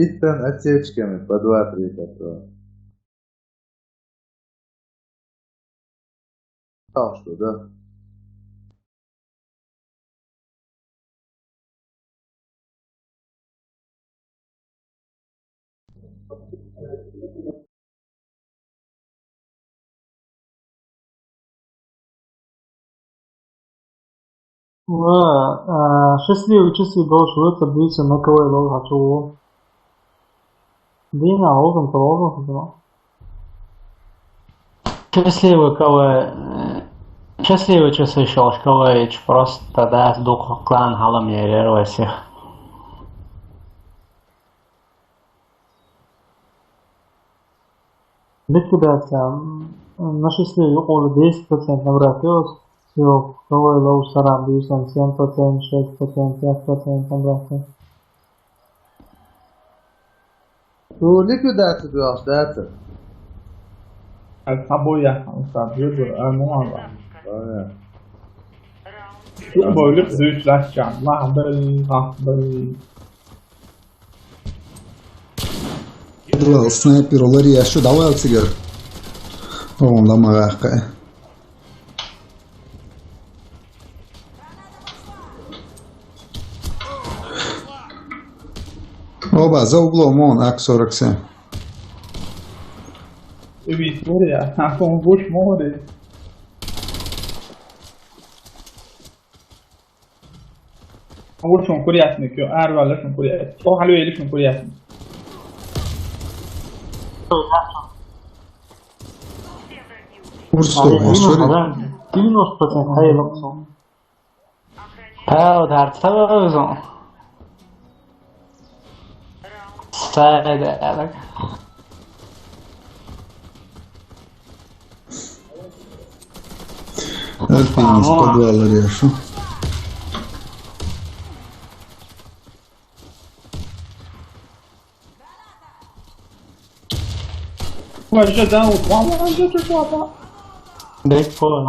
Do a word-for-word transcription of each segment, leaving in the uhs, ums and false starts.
Иттан отсечками по два-три патрона. Так что, да. Ва, а, счастливый часы больше выходите на кого лол хочу. Дина, лозунг, лозунг, да. Счастливый кого, э, счастливый часы щелчковые, просто да, дух клан халам ерер всех. Ликвидация. М, на счастливый уже десять процентов обратилось. Всё, кого лоу сарам, десять, семь процентов, шесть процентов, пять процентов обратно. Ликвидация, пожалуйста, это. С тобой я, там, выбор, а, ну, ладно. Да, да. Şu böyle züğütlaşacağım. Lah, böyle, lah, böyle. Снайпер, Лари, а что, давай, Цигар? О, он там, ага. Оба, за углом, он, ак сорок семь. Убить, Лари, а, а, он будешь, молодец. Ur shuni ko'ryapsizmi-ku? Arvalda shuni ko'ryapsiz. O hali o'yli shuni ko'ryapsiz. Ur, stop, ur, sorry. Девяносто процентов hayırlı olsun. Ha, o tartsa o'zim. Saydı. Alpinist подвалları ya şu. Vai já dar o.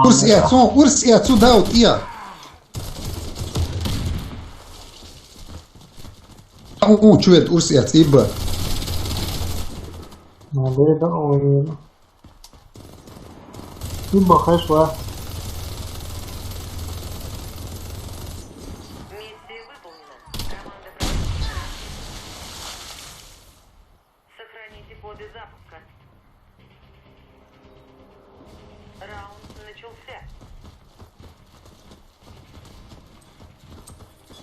Urs ya, son, urs ya, su da ut ya. Un, un, çuvet, urs ya, iba. Надо это, ой. Iba, хорошо. Миссия выполнена. Команда противника. Сохраните коды запуска. Раунд начался.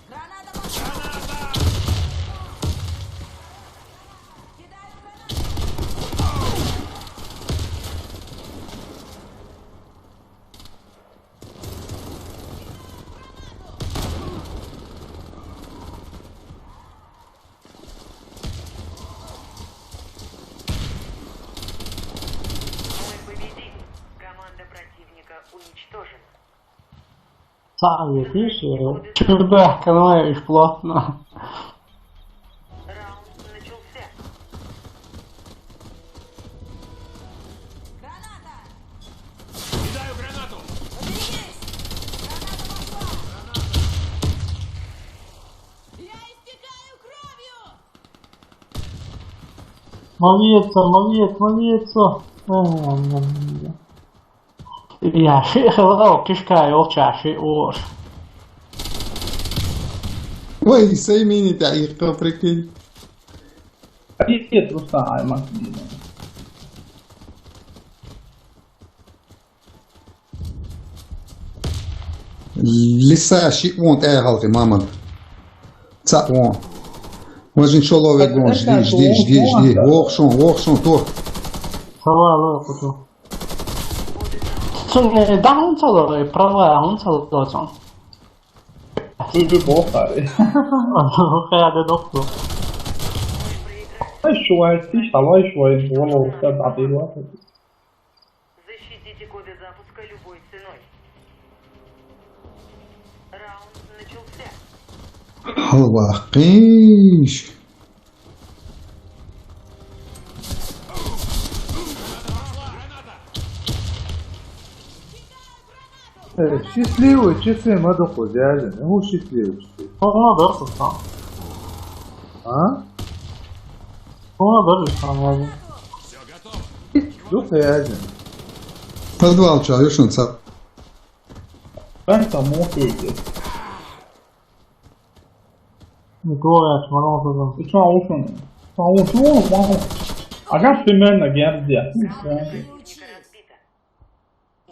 Граната пошла! Кидаю гранату! Мы победили. Команда противника уничтожена. Сам я пишу. Чудо, канал плотно. Раунд начался. Граната! Кидаю гранату! Поберегись! Граната пошла! Я истекаю кровью! Молиться, молиться, молиться. О, не, не, не. Я ши хавал, кишка, ёлча, ши уж. Ой, сей мини да их, прикинь. Нет, просто аймак. Лиса ши он, э, халки, мама. Ца он. Важин шолове гон, жди, жди, жди, жди. Вохшон, вохшон, то. Сава, ло, куту. Сун, э, да, он цело, э, права, он цело, то. Ты же бог, а? Хая де дохло. Ай, шуай, ты, давай, шуай, голову, всё, да, ты, ладно. Защитите коды запуска любой ценой. Раунд начался. Аллах, кыш. Э, счастливые часы, Мадуку, реально. Ну, счастливые часы. Ну, да, пацан. А? Ну, даже сразу. Тут я один. Подвал чё, Юшин, ца? Как там мог выйти? Не говорят, мороз уже. Ты что, Юшин? Что, Юшин? Что, Юшин? А как примерно, где, где?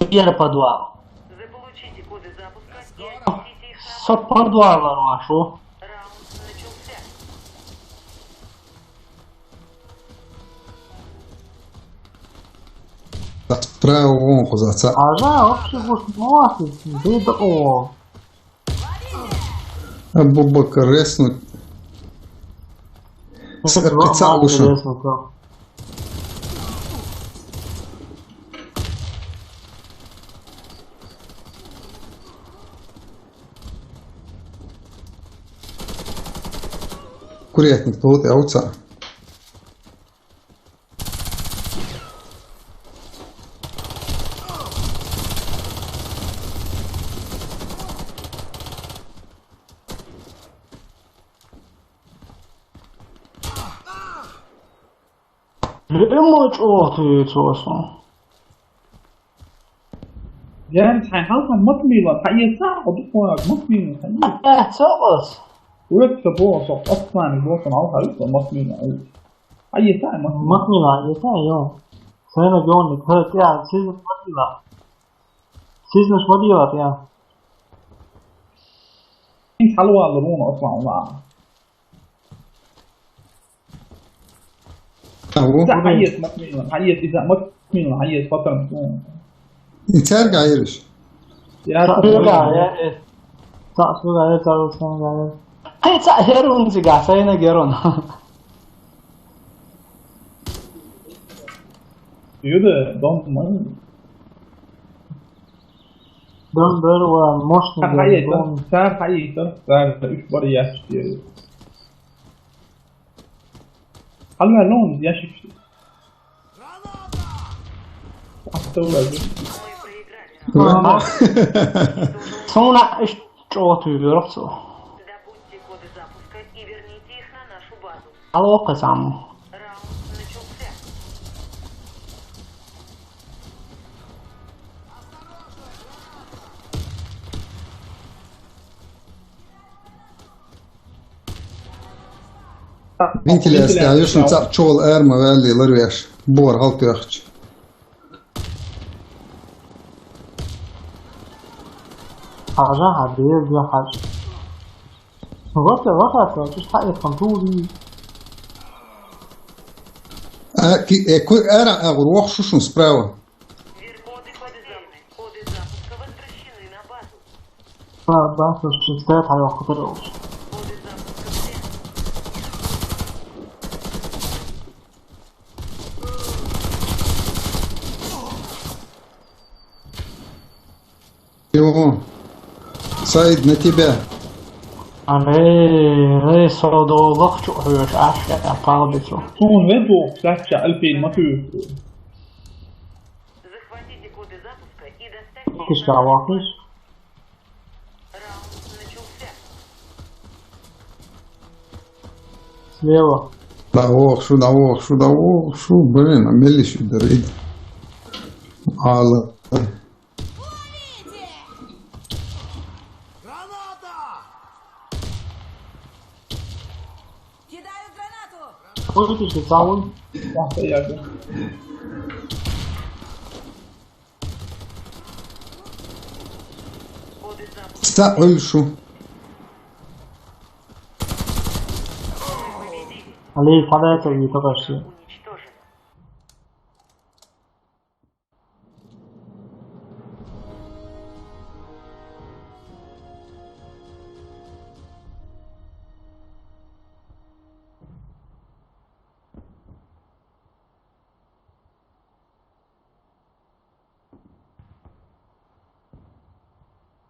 Первый подвал. Заполучите коды запуска и отнесите их на... Со подвала вашу. Раунд начался. Справа вон куда-то. А да, вообще вот молодец, ты да, о. Абу-Бакар резнут. С-, Два пицца мамы лучше. Резнут, да. Курятник, вот и овца. Лемма чӀоагӀа туьйцу аса. Ян, хьайн хьалха Макмиллан, хьаэца, хьо дукха вараг Макмиллан, хьаэца. Э, цо ас. Уьрта бо, со Османи бо, сан хьалха уьрта Макмиллан, уьрта. Хьаэца, Макмиллан. Макмиллан, хьаэца, йо. Сайна гённи, кхы тӀе, сизнаш ма дила. Сизнаш ма дила, тӀе. Ин хьалвала руна Осман ла. Агу. Иза хьаэца Макмиллан, хьаэца, иза Макмиллан, хьаэца патарн. И царга айриш. Я, Са-, царга, я, я. Са-, суга, я, царга, я. Ай, ца херун цига, сайна герон. Юда, дон ман. Дон бер ва мощный. Цар хьаэца, дон. Цар хьаэца, цар уьш бар яц. Хьалваьлла хьуна ящик. Ага. Суна иштта чӀоагӀа туьйхира цо. Добудьте коды запуска и верните их на нашу базу. Алло, кхы цхьамма. Раунд начался. Вентиляция, вентиляция, а, юшин цӀа чул арма валли ларвеш. Бор хьалтоьхча. Хьажа, хьа, деза, хьажа. Вот, вот, вот, вот, вот, вот, вот, вот. А, ки-, э, ку-, ара, а, вот, вот, шушун справа. Коды запуска возвращены на базу. Ба-, ба-, слушай, стоят, а я хутор. Йо, Саид, на тебя. Ай, ай, со долах чу хьоьш, аш, я палбицу. Тун ве дух, сача, альпин, ма туьйху. Захватите коды запуска и доставьте их на базу. Кишка вахнеш? Раунд начался. Слева. Да ох, шу, да ох, шу, да ох, шу, блин, а мели шу дарит. Алла. Кидаю гранату! Ходите, саунд. Коды запуска. Ста ульшу. Али, падай, то не только что.